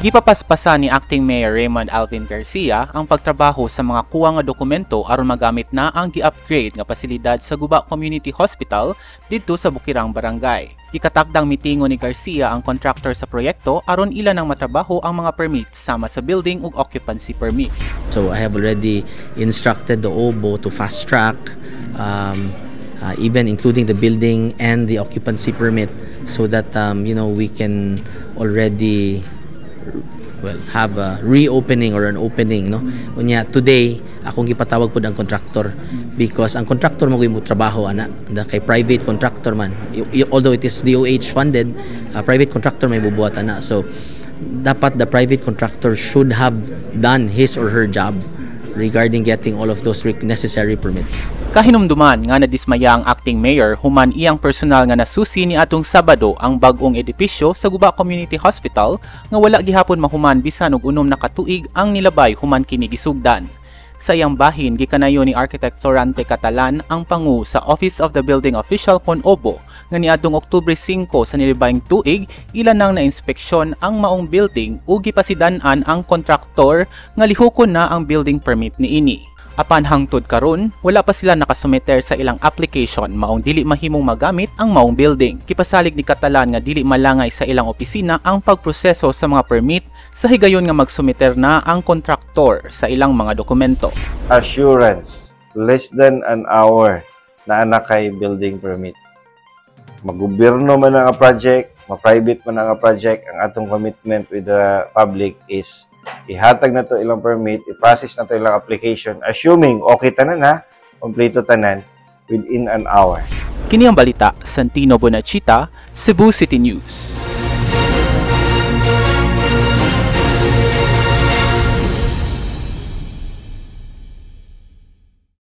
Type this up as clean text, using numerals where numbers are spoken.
Gipapaspasan ni Acting Mayor Raymond Alvin Garcia ang pagtrabaho sa mga kuwang nga dokumento aron magamit na ang gi-upgrade nga pasilidad sa Guba Community Hospital didto sa Bukirang Barangay. Gikatakdang mitingo ni Garcia ang contractor sa proyekto aron ila nang matrabaho ang mga permits sama sa building ug occupancy permit. So I have already instructed the OBO to fast track, even including the building and the occupancy permit, so that we can already, well, have a reopening or an opening, no? Unya today akong gipatawag pud ang contractor because ang contractor mo mo trabaho ana da, kay private contractor man. Although it is DOH funded, private contractor may bubuhat ana, so dapat the private contractor should have done his or her job regarding getting all of those necessary permits. Kahinumduman nga nadismaya ang acting mayor human iyang personal nga nasusi ni atong Sabado ang bag-ong edipisyo sa Guba Community Hospital nga wala gihapon mahuman bisan og 6 na ka tuig ang nilabay human kini gisugdan. Sa iyang bahin, gikanayo ni Architect Florante Catalan ang pangu sa Office of the Building Official kon OBO nga niadtong Oktubre 5 sa nilibayng tuig ila nang nainspeksyon ang maong building ug gipasidan-an ang kontraktor nga lihukon na ang building permit niini. Apan hangtod karon, wala pa sila nakasumiter sa ilang application, maong dili mahimong magamit ang maong building. Kipasalig ni Catalan nga dili malangay sa ilang opisina ang pagproseso sa mga permit sa higayon nga magsumiter na ang kontraktor sa ilang mga dokumento. Assurance, less than an hour na anak kay building permit. Magobyerno man ang project, ma-private man ang project, ang atong commitment with the public is ihatag na to ilang permit, i-process na to ilang application, assuming okay tanan ha, kompleto tanan, within an hour. Kini ang balita, Santino Bonachita, Cebu City News.